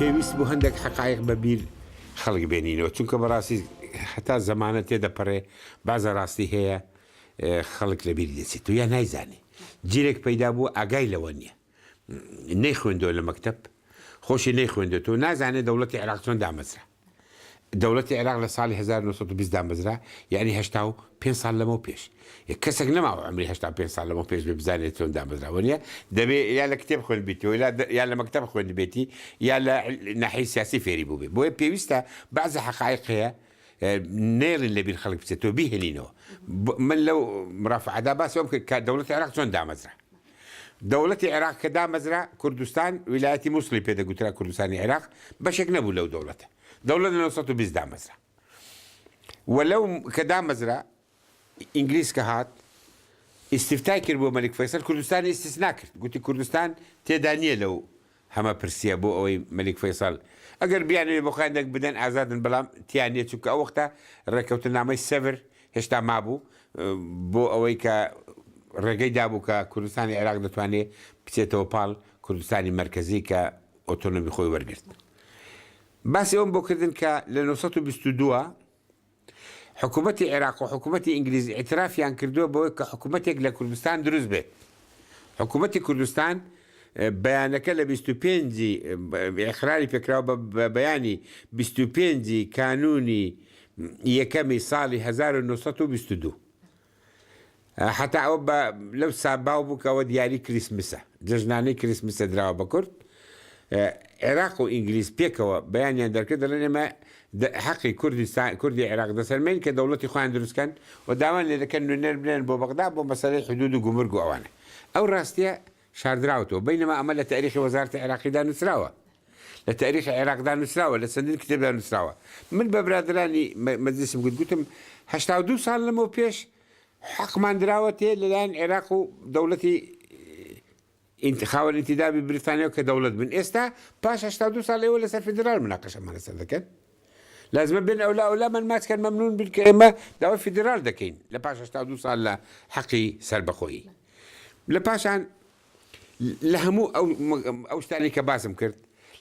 پێویست بوو هەندێک حەقایق بە بیر خەڵک بێنینەوە، چونکە بەڕاستی هەتا زەمانە تێدەپەڕێ بەعزە ڕاستی هەیە خەڵک لە بیری دەچێتەوە یا نایزانێ. جیلێک پەیدا بووە ئاگای لەوە نییە. نەیخوێندووە لە مەکتەب، خۆشی نەیخوێندوێتەوە، نازانێ دەوڵەتی عێراق چۆن دامەزرا. دەوڵەتی عێراق لە ساڵی 1920 دامەزرا، یەعنی 85 ساڵ لەمەو پێش. کەسێک نەماوە عومری 85 ساڵ لەمەو پێش بێ بزانێت چۆن دامەزرا، وەنیە؟ دەبێ یا لە کتێب خوێندبێتیەوە، یا لە مەکتەب خوێندبێتی، یا لە ناحیەی سیاسی فێری بووبێ. بۆیە پێویستە بەعزە حەقایق هەیە نەیەڵین لەبیر خەڵک بچێتەوە، بیهێنینەوە. من لەو مرافعەدا باسی ئەوەم کرد کە دەوڵەتی عێراق چۆن دامەزرا. دەوڵەتی عێراق کە دامەزرا، کوردستان، ویلایەتی موسڵی پێ دەگوترا کوردستانی عێراق، بەشێک نەبوو لەو دەوڵەتە. دەوڵەت لە 920 دامەزرا. و لەو کە دامەزرا، ئینگلیز کە هات، ئیستیفتای کرد بۆ مەلیک فەیسەل، کوردستانی ئیستیسنا کرد. گوتی کوردستان تێدا نییە لەو هەمە پرسیە بۆ ئەوەی مەلیک فەیسەڵ ئەگەر بیانەوێ بۆ خۆیان دەنگ بدەن ئازادن بەڵام تیا نیە چونکە ئەو وەختە ڕێکەوتنامەی سەڤر هێشتا مابوو بۆ ئەوەی کە ڕێگەی دابوو کە کوردستانی عێراق دەتوانێ بچێتەوە پاڵ کوردستانی مەرکەزی کە ئۆتۆنۆمی خۆی وەرگرت باسی ئەوم بۆ کردن کە لە 922 حکوومەتی عێراق و حکوومەتی ئینگلیز ئیعترافیان کردووە بەوەی کە حکوومەتێک لە کوردستان دروست بێت. حکوومەتی کوردستان بەیانەکە لە 25 ی ئیقراری پێکراوە بە بەیانی 25 ی کانوونی یەکەمی ساڵی 1922. حەتا ئەوە بە لەو سا باو بوو کە ئەوە دیاری کریسمسە، جەژنانەی کریسمسە دراوە بە کورد. عێراق و ئینگلیز پێکەوە بەیانیان دەرکرد دەڵێن ئێمە حەقی کوردستان کوردی عێراق دەسەلمێین کە دەوڵەتی خۆیان دروست کەن و داوایان لێ دەکەن نوێنەر بنێرن بۆ بەغدا بۆ مەسەلەی حدوود و گومرگ و ئەوانە. ئەو ڕاستییە شاردراوەتەوە. بەینەما ئەمە لە تاریخی وەزارەتی عێراقیدا نووسراوە. لە تاریخی عێراقدا نووسراوە، لە چەندین کتێبدا نووسراوە. من بە برادەرانی مەجلیسم گوت، گوتم 82 ساڵ لەمەو پێش حەقمان دراوەتێ لەلایەن عێراق و دەوڵەتی خاوەن ئینتیدابی بریتانیاوە کە دەوڵەت بن. ئێستا پاش 82 ساڵ ئێوە لەسەر فیدرال مناقەشەمان لەسەر دەکەن. لازمە بێن ئەولا ئەولامان ماچ کەن مەمنوون بن کە ئێمە داوای فیدرال دەکەین لە پاش 82 ساڵ لە حەقی سەربەخۆیی. لە پاشان لە هەموو ئەو ئەو شتانەی کە باسم کرد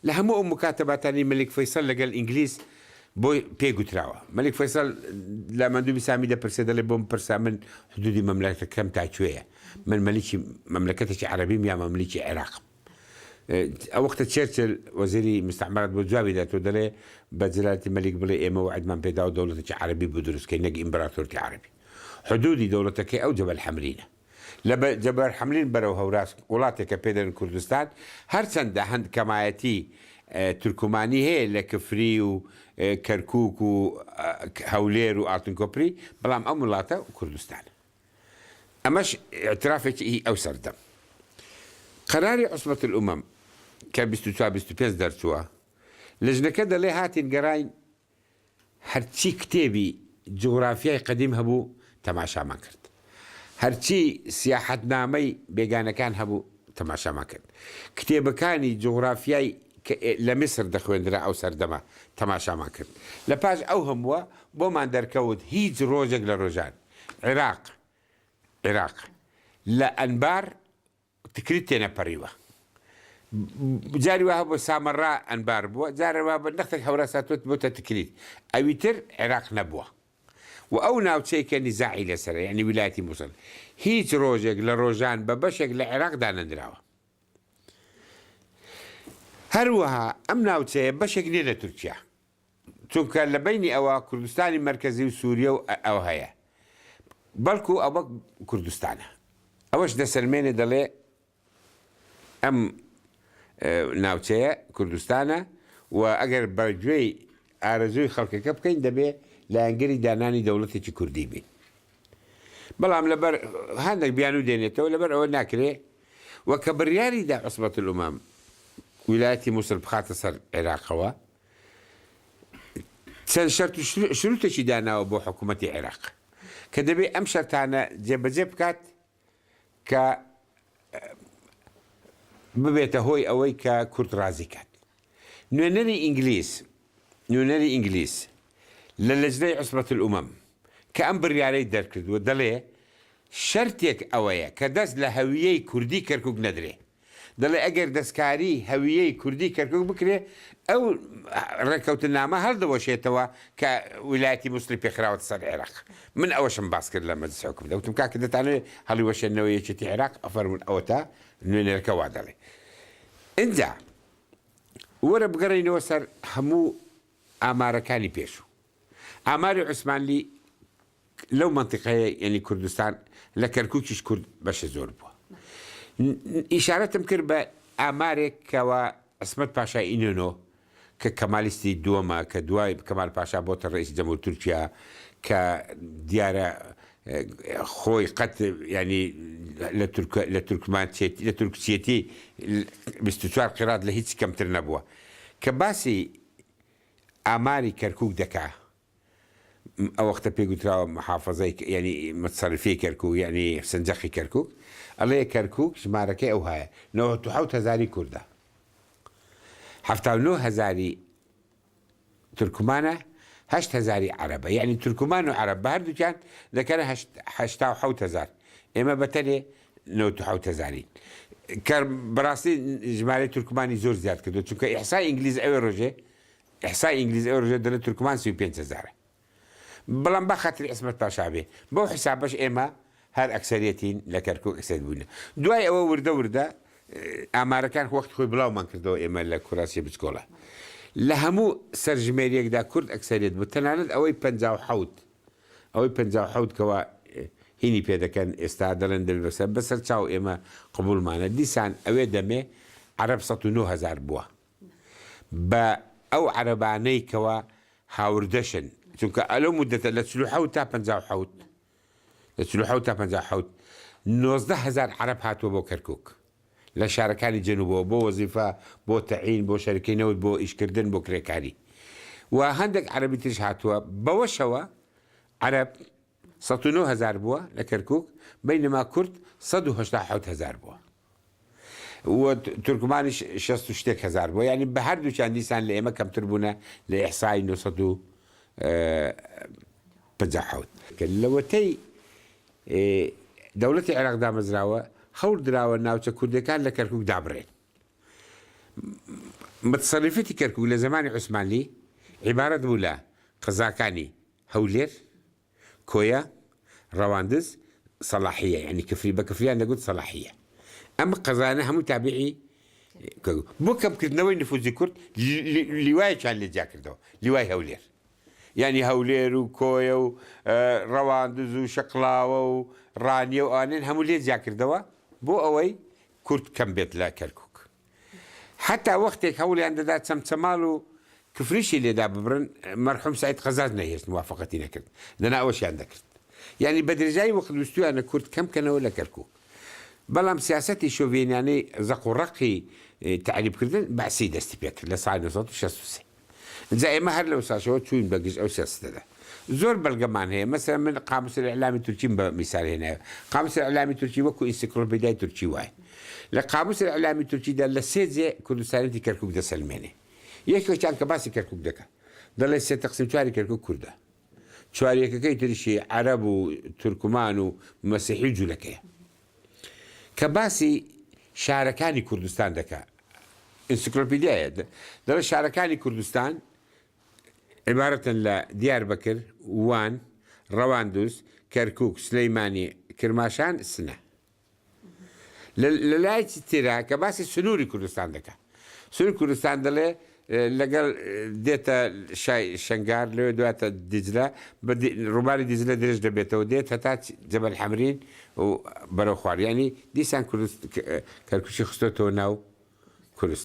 لە هەموو ئەو مکاتەباتانەی مەلیک فەیسەڵ لەگەل ئینگلیز بۆی پێی گوتراوە مەلیک فەیسەڵ لە مەندوبی سامی دەپرسێ دەڵێ بۆم پرسە من حدودی مەملەکەتەکەم تا کوێیە من مەلیکی مەملەکەتێکی عەرەبیم یا مەملیکی عێراقم ئەو وەختە چێرچل وەزیری مستعمرات بۆ جوابی داتەوە دەڵێ بە جەلالەتی مەلیک بڵێ ئێمە وەعدمان پێداوە دەوڵەتێکی عەرەبی بۆ دروست کەین نەک ئیمبراتۆرتی عەرەبی حدودی دەوڵەتەکەی ئەو جەبەل حەمرینە لە جەبەل حەمرین بەرەو هەوراز وڵاتێکە پێ دەرن کوردستان هەرچەندە هەند کەمایەتی تورکمانی هەیە لە کفری و کەرکوک و هەولێر و ئاڵتونکۆپری بەڵام ئەم وڵاتە کوردستانە ئەمەش ئیعترافێکی هی ئەو سەردەم قەراری عوسبەت الامم کە 24 25 دەرچووە لجنەکە دەڵێ هاتین گەڕاین هەرچی کتێبی جوغرافیای قەدیم هەبوو تەماشامان کرد. هەرچی سیاحەتنامەی بێگانەکان هەبوو تەماشامان کرد. کتێبەکانی جوغرافیای کە لە میسر دەخوێندرا ئەو سەردەمە تەماشامان کرد. لە پاش ئەو هەمووە بۆمان دەرکەوت هیچ ڕۆژێک لە ڕۆژان عیراق عیراق لە ئەنبار تکریت تێنەپەریوە جاری وا هەبووە سامەڕا ئەنبار بووە جارێ وا بە نەختێک هەوراز هاتووە بۆتە تکریت ئەوی تر عێراق نەبووە و ئەو ناوچەی کە نیزاعی لەسەرە یعنی ویلایەتی موسڵ هیچ ڕۆژێک لە ڕۆژان بە بەشێک لە عێراق دانەنراوە هەروەها ئەم ناوچەیە بەشێک نییە لە تورکیا چونکە لە بەینی ئەوە کوردستانی مەرکەزی و سوریە و ئەوە هەیە بەڵکو ئەوە کوردستانە ئەوەش دەسەلمێنێ دەڵێ ئەم ناوچەیە کوردستانە و ئەگەر بە گوێی ئارەزووی خەڵکەکە بکەین دەبێ لایەنگری دانانی دەوڵەتێکی کوردی بین بەڵام لەبەر هەندێک بیانوو دێنێتەوە لەبەر ئەوە ناکرێ و کە بڕیاری دا عوسبەت الامم ویلایەتی موسڵ بخاتە سەر عێراقەوە چەند شەرت و شروتێکی داناوە بۆ حکوومەتی عێراق کە دەبێ ئەم شەرتانە جێبەجێ بکات کە ببێتە هۆی ئەوەی کە کورد ڕازی کات. نوێنەری ئینگلیز نوێنەری ئینگلیز لە لەجنەی عوسبەت الامم کە ئەم بڕیارەی دەرکردووە دەڵێ شەرتێک ئەوەیە کە دەست لە هەویەی کوردی کەرکوک نەدرێ. دەڵێ ئەگەر دەستکاری هەویەی کوردی کەرکوک بکرێ ئەو ڕێککەوتننامە هەڵدەوەشێتەوە کە ویلایەتی موسڵی پێ خراوەتە سەر عێراق. من ئەوەشم باس کرد لە مەجلسی حکومدا وتم کاکە دەتانەوێ هەڵیوەشێننەوە یەکێتی عێراق ئەفەرموون ئەوەتا نوێنەرەکە وا دەڵێ. ئینجا وەرە بگەڕێینەوە سەر هەموو ئامارەکانی پێشوو. ئاماری عوسمانلی لەو مەنتیقەیە یەنی کوردستان لە کەرکوکیش کورد بەشە زۆر بووە. ئیشارەتم کرد بە ئامارێک کەوا عیسمەت پاشای ئینۆنۆ کە کەمالیستی دووەمە کە دوای کەمال پاشا بۆتە ڕئیسی جەمهور تورکیا کە دیارە خۆی قەت یانی لە تورک لە تورکمانچێتی لە تورکچیەتی 24 قیرات لە هیچ کەمتر نەبووە کە باسی ئاماری کەرکوک دەکا ئەوەختە پێی گوتراوە محافەزەی یانی متسەرفی کەرکوک یانی سنجەقی کەرکوک ئەڵێ کەرکوک ژمارەکەی ئەوهایە 97 هەزاری کوردە 79 هەزاری تورکمانە هەشت هەزاری عەرەبە یانی تورکمان و عەرەب بە هەردووکیان دەکەنە 87 هەزار ئێمە بەتەنێ 97 هەزارین کە بەڕاستی ژمارەی تورکمانی زۆر زیاد کردو چونکە ئیحسای ئینگلیز ئەوێ ڕۆژێ ئیحسای ئینگلیز ئەو ڕۆژە دەڵێ تورکمان 35 هەزارە بەڵام با خاتری عیسمەت پاشا بێ بەو حیسابەش ئێمە هەر ئەکسەریەتین لە کەرکوک ئەکسەریەت بووینە دوای ئەوە وردە وردە ئامارەکان وەخت خۆی بڵاومان کردەوە ئێمە لە کوراسی بچکۆڵە لە هەموو سەرژمێریەکدا کورد ئەکسەریەت بوو تەنانەت ئەوەی 57 ئەوەی 57 کەوا هینی پێ دەکەن ئێستا دەڵێن دەبێ بەسەر بەسەر چاو ئێمە قبوڵمانە دیسان ئەوێ دەمێ عەرەب 109 هەزار بووە بە ئەو عەرەبانەی کەوا هاوردەشن چونکە ئەلەو مودەتە لە 47 تا 57 لە 47 تا 57 نۆزدە هەزار عەرەب هاتووە بۆ کەرکوک لە شارەکانی جەنوبەوە بۆ وەزیفە بۆ تەعین بۆ شەریکەی نەوت بۆ ئیشکردن بۆ کرێکاری و هەندێک عەرەبی تریش هاتووە بەوەشەوە عەرەب 109 هەزار بووە لە کەرکوک بەینەما کورد 187 هەزار بووە و تورکمانیش 60 و شتێک هەزار بووە یعنی بە هەردووکیان دیسان لە ئێمە کەمتر بوونە لە ئیحسای 957 کە لەوەتەی دەوڵەتی عێراق دامەزراوە هەوڵ دراوە ناوچە کوردەکان لە کەرکوک دابڕێن متصرفەتی کەرکوک لە زمانی عوسمانلی عیبارەت بوو لە قەزاکانی هەولێر کۆیە، ڕەواندز، سەڵاحیە یانی کفری بە کفریان دەگوت سەڵاحیە ئەم قەزانە هەموو تابعی بۆ کەمکردنەوەی نفوزی کورد لیوایەکیان لێ جیا کردەوە لیوای هەولێر یانی هەولێر و کۆیە و ڕەواندز و شەقڵاوە و ڕانیە و ئەوانەیان هەموو لێ جیا کردەوە بۆ ئەوەی کورد کەم بێت لە کەرکک حەتا وەختێک هەوڵیان دەدا چەمچەماڵ و کفریشی لێ داببڕن، مەرحوم سەعید قەزاز نەیهێشت موافەقەتی نەکرد، دەنا ئەوەشیان دەکرد. یانی بە درێژایی وەخت ویستویانە کورد کەم کەنەوە لە کەرکوک. بەڵام سیاسەتی شۆڤێنیانەی زەق و ڕەقی تەعریب کردن بەعسی دەستی پێکرد لە ساڵی 1963. جا ئێمە هەر لەوساشەوە چووین بە گژ ئەو سیاسەتەدا. زۆر بەلگەمان هەیە، مەسەلەن من قاموس الاعلامی تورکیم بە میسال هێنایەوە. قاموس الاعلامی تورکی وەکوو ئینسیکلۆپیدای تورکی وایە. لە قاموس الاعلامی تورکیدا لە سێ جێ کوردستانیەتی کەرکووک دەسەلمێنێ. یەکێکیان کە باسی کەرکووک دەکا دەڵێ سێ تەقسیم چواری کەرکووک کوردە. چواریەکەکەی تریشی عەرەب و تورکمان و مەسیحی و جوولەکەیە. کە باسی شارەکانی کوردستان دەکا ئینسکلۆپیدیایە دەڵێ شارەکانی کوردستان عیبارەتن لە دیاربەکر، وان، ڕەواندوز، کەرکوک، سلەیمانی، کرماشان، سنە. لە لایەکی ترا کە باسی سنووری کوردستان دەکا سنووری کوردستان دەڵێ لەگەڵ دێتە شای شنگار لەوێ دواتە دیجلە بە ڕووباری دیجلە درێژ دەبێتەوە دێت هەتا جەبەل حەمرین و بەرەو خوار یانی دیسان کوردست کەرکوکی خستۆتەوە ناو کوردستان.